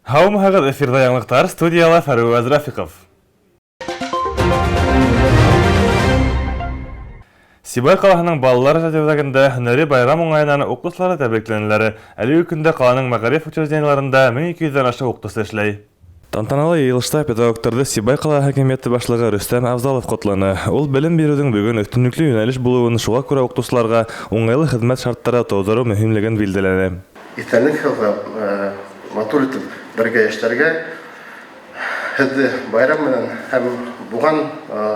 Һаумыһығыҙ, эфирҙа яңылыҡтар, студияла Фәруаз Рафиҡов. Сибай ҡалаһының балалар ижади үҙәгендә һөнәри байрам уңайынан уҡытыусыларҙы тәбрикләнеләр. Әлеге көндә ҡаланың мәғариф учреждениеларында 1200 ҙән ашыу уҡытыусы эшләй. Тантаналы йыйылышта педагогтарҙы Сибай ҡалаһы хакимиәте башлығы Рөстәм Авзалов ҡотланы. Ул белем биреүҙең бөгөн өҫтөнлөклө йүнәлеш булыуын, шуға күрә уҡытыусыларға уңайлы хеҙмәт шарттары тыуҙырыу мөһимлеген билдәләне. Иҫәнлек-һаулыҡ, матур итеп бергә эшләргә, һеҙҙе байрам менән һәм булған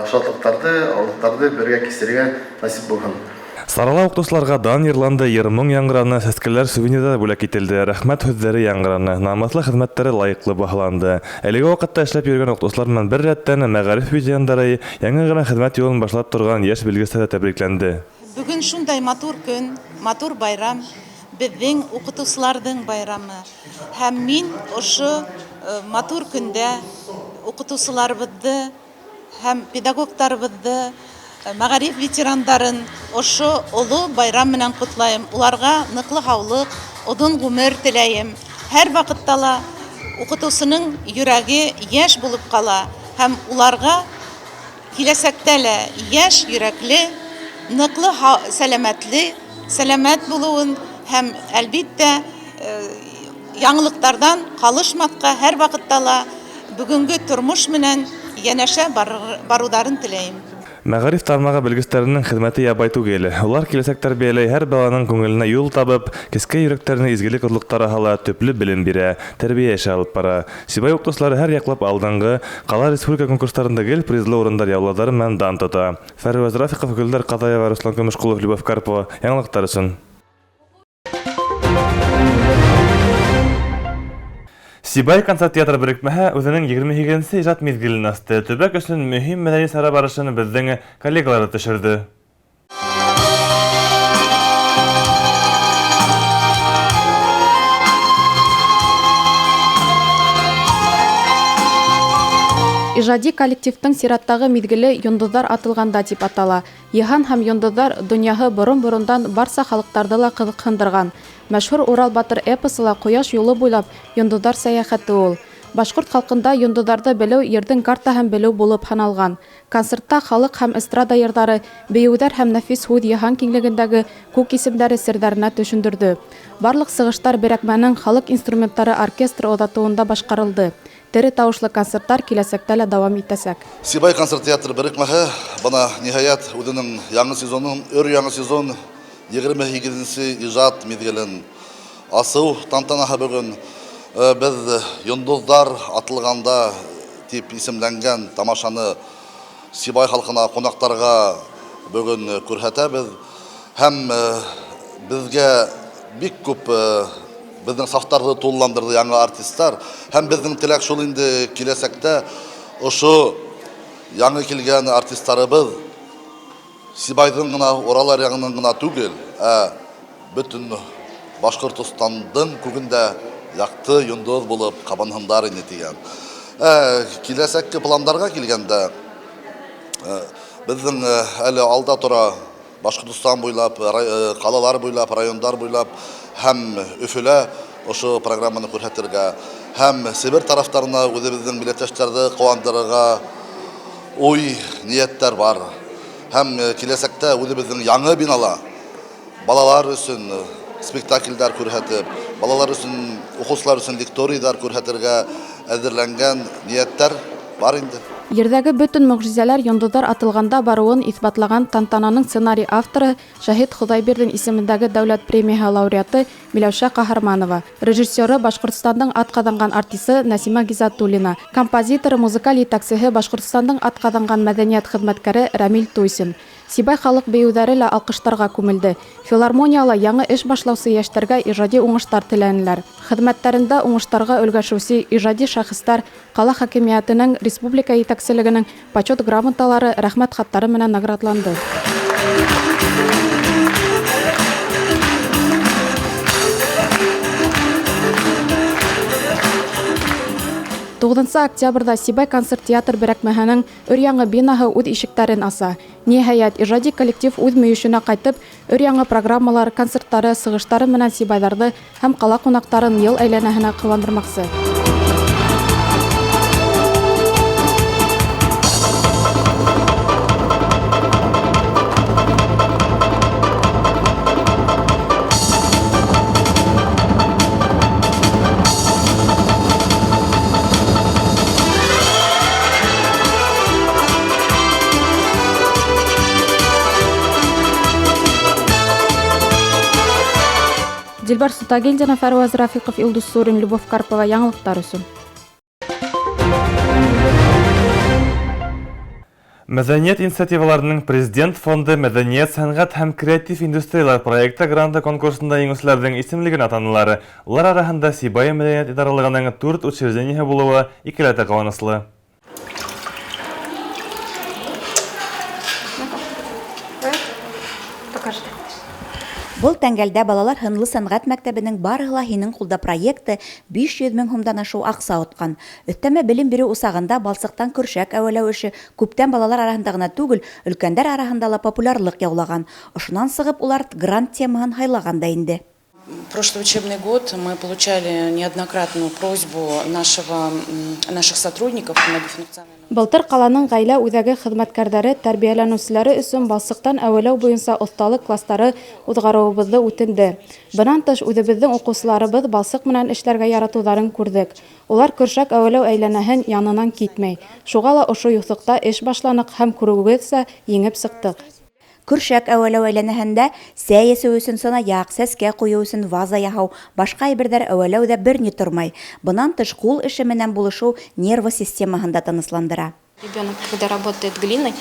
шатлыҡтарҙы, ауырлыҡтарҙы бергә кисерергә насип булһын. Сарала уҡытыусыларға дан йырланды, йыр-моң яңғыраны, сәскәләр, сувенирҙар бүләк ителде, рәхмәт һүҙҙәре яңғыраны, намыҫлы хеҙмәттәре лайыҡлы баһаланды. Әлеге ваҡытта эшләп йөрөгән уҡытыусылар менән бер рәттән мәғариф ветерандары, яңы ғына хеҙмәт юлын башлап торған йәш белгестәр ҙә тәбрикләнде. Бөгөн шундай матур көн, матур байрам, беҙҙең уҡытыусыларҙың байрамы. Һәм мин ошо матур көндә уҡытыусыларыбыҙҙы һәм педагогтарыбыҙҙы, мәғариф ветерандарын ошо оло байрам менән ҡотлайым. Уларға ныҡлы һаулыҡ, оҙон ғүмер теләйем. Һәр ваҡытта ла уҡытыусының йөрәге йәш булып ҡала һәм уларға киләсәктә лә йәш йөрәкле, ныҡлы сәләмәтле, сәләмәт булыуын һәм әлбиттә яңылыҡтарҙан ҡалышмаҫҡа, һәр ваҡытта ла бөгөнгө тормош менән йәнәшә барыуҙарын теләйем. Мәғариф тармағы белгестәренең хеҙмәте ябай түгел. Улар киләсәк тәрбиәләй, һәр баланың күңеленә юл табып, кескәй йөрәктәренә изгелек орлоҡтары һала, төплө белем бирә, тәрбиә эше алып бара. Сибай уҡытыусылары һәр яҡлап алдынғы, ҡала, республика конкурстарында гел призлы урындар яулауҙары менән дан тота. Фәрүәз Рафиҡов, Гөлдәр Ҡаҙаева, Руслан Көмөшҡолов, Любовь Карпова. Яңылыҡтар өсөн. Сибай концерт театр берекмәһе үҙенең 28-нсе ижад миҙгелен асты. Төбәк өсөн мөһим мәҙәни сара барышын беҙҙең коллегалары төшөрҙө. Ижади коллективтың сираттағы миҙгеле «Йондоҙҙар атылғанда» тип атала. Йыһан һәм йондоҙҙар донъяһы борон-борондан барса халыҡтарҙы ла ҡыҙыҡһындырған. Мәшһүр Урал батыр эпосы ла ҡояш юлы буйлап йондоҙҙар сәйәхәте ул. Башҡорт халҡында йондоҙҙарҙы белеү ерҙең картаһын белеү булып һаналған. Концертта халыҡ һәм эстрада йырҙары, бейеүҙәр һәм нәфис һүҙ йыһан киңлегендәге күк исемдәре серҙәренә төшөндөрҙө. Барлыҡ сығыштар берәкмәнең халыҡ инструменттары оркестры оҙатыуында башҡарылды. Тере тауышлы концерттар киләсәктә лә дауам итәсәк. Сибай концерт театры берекмәһе бына ниһайәт үҙенең яңы сезонын, өр яңы сезон 28-нсе ижад миҙгелен асыу тантанаһы бөгөн. Беҙ «Йондоҙҙар атылғанда» тип исемләнгән тамашаны Сибай халҡына, ҡунаҡтарға бөгөн күрһәтәбеҙ. Һәм беҙгә бик күп беҙҙең сафтарҙы тулыландырҙы яңы артисттар. Һәм беҙҙең теләк шул инде киләсәктә ошо яңы килгән артисттарыбыҙ Сибайҙың ғына, Урал аръяғының ғына түгел, ә бөтөн Башҡортостандың күгендә яҡты йондоҙ булып ҡабынһындар ине тигән. Киләсәкке пландарға килгәндә, беҙҙең әле алда тора Башҡортостан буйлап, ҡалалар буйлап, райондар буйлап һәм Өфөлә ошо программаны күрһәтергә һәм Себер тарафтарына үҙебеҙҙең милләттәштәрҙе ҡыуандырырға уй, ниәттәр бар. Һәм киләсәктә үҙебеҙҙең яңы бинала балалар өсөн спектакльдәр күрһәтеп, балалар өсөн, уҡыусылар өсөн лекторийҙар күрһәтергә әҙерләнгән ниәттәр бар инде. Ерҙәге бөтөн мөғжизәләр йондоҙҙар атылғанда барыуын иҫбатлаған тантананың сценарий авторы Шәһит Хоҙайбирҙин исемендәге дәүләт премияһы лауреаты Миләүшә Ҡаһарманова, режиссеры Башҡортостандың атҡаҙанған артисы Нәсимә Гизатуллина, композиторы, музыкаль етәксеһе Башҡортостандың атҡаҙанған мәҙәниәт хеҙмәткәре Рәмил Туйсин. Сибай халыҡ бейеүҙәре лә алҡыштарға күмелде. Филармонияла яңы эш башлаусы йәштәргә ижади уңыштар теләнеләр. Хеҙмәттәрендә уңыштарға өлгәшеүсе ижади шәхестәр ҡала хакимиәтенең, республика етәкселегенең почет грамоталары, рәхмәт хаттары менән наградланды. Туғыҙынсы октябрҙә Сибай концерт театр берәкмәһенең өр-яңы бинаһы үҙ ишектәрен аса. Ниһайәт, ижади коллектив үҙ мөйөшөнә ҡайтып, өр-яңы программалар, концерттары, сығыштары менән сибайҙарҙы һәм ҡала ҡунаҡтарын йыл әйләнәһенә ҡыуандырмаҡсы. Дилбар Сутагилдина, Фәрүаз Рафиҡов, Илдус Сурин, Любовь Карпова. Яңылыҡтар өсөн. Мәҙәниәт инициативаларының Президент фонды мәҙәниәт, сәнғәт һәм креатив индустриялар проекты гранты конкурсында еңеүселәрҙең исемлеген атанылар. Улар араһында Сибай мәҙәниәт идаралығының 4 учреждениеһы булыуы икеләтә ҡыуаныслы. Был тәңгәлдә балалар һынлы сәнғәт мәктәбенең «Барыһы ла һинең ҡулда» проекты 500 мең һумдан ашыу аҡса отҡан. Өҫтәмә белем биреү усағында балсыҡтан көршәк әүәләү эше күптән балалар араһында ғына түгел, өлкәндәр араһында ла популярлыҡ яулаған. Ошонан сығып улар грант темаһын һайлаған да инде. Прошлый учебный год мы получали неоднократную просьбу наших сотрудников многофункционального. Былтыр ҡаланың ғаилә үҙәге хеҙмәткәрҙәре тәрбиәләнеүселәре өсөн балсыҡтан әүәләү буйынса оҫталыҡ кластары уҙғарыуыбыҙҙы үтенде. Бынан тыш, үҙебеҙҙең уҡыусыларыбыҙ балсыҡ менән эшләргә яратыуҙарын күрҙек. Улар көршәк әүәләү әйләнәһен янынан китмәй. Шуға ла ошо юҫыҡта эш башланыҡ һәм, күреүегеҙсә, еңеп сыҡтыҡ. Көршәк әүәләү әйләнәһендә сәй эсеү өсөн сынаяҡ, сәскә ҡуйыу өсөн ваза яһау, башҡа әйберҙәр әүәләү ҙә бер ни тормай. Бынан тыш, ҡул эше менән булышыу нервы системаһын да тынысландыра. Ребенок, когда работает глиной,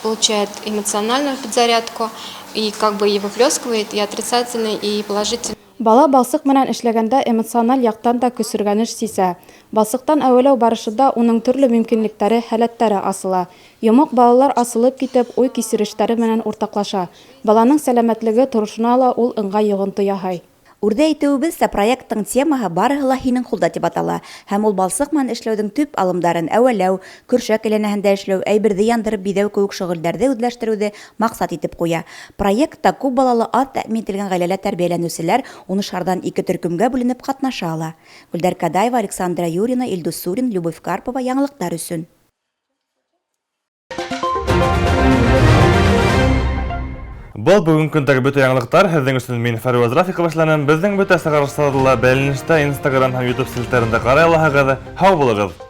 получает эмоциональную подзарядку и как бы и выплескивает и отрицательный, и положительный. Бала балсыҡ менән эшләгәндә эмоциональ яҡтан да көсөргәнеш сисә. Балсыҡтан әүәләү барышында уның төрлө мөмкинлектәре, һәләттәре асыла. Йомоҡ балалар асылып китеп, уй-кисерештәре менән уртаҡлаша. Баланың сәләмәтлеге торошона ла ул ыңғай йоғонто яһай. Үрҙә әйтеүебеҙсә, проекттың темаһы «Барыһы ла һинең ҡулда» тип атала. Һәм ул балсыҡ менән эшләүҙең төп алымдарын әүәләү, көршәк әйләнәһендә эшләү, әйберҙе яндырып биҙәү кеүек шөғөлдәрҙе үҙләштереүҙе маҡсат итеп ҡуя. Проектта күп балалы аҙ тәьмин ителгән ғаиләлә тәрбиәләнеүселәр унышарҙан ике төркөмгә бүленеп ҡатнаша ала. Гөлдәр Кадаева, Александра Юрина, Илдус Сурин, Любовь Карпова. Яңылыҡтар өсөн. Был бөгөн көндәге бөтә яңылыҡтар. Һеҙҙең өсөн мин Фәрүаз Рафиҡов эшләнем. Беҙҙең бөтә сығарыштарҙы ла Бәйләнештә, Инстаграм һәм YouTube селтәрендә ҡарай алаһығыҙ. Һау булығыҙ!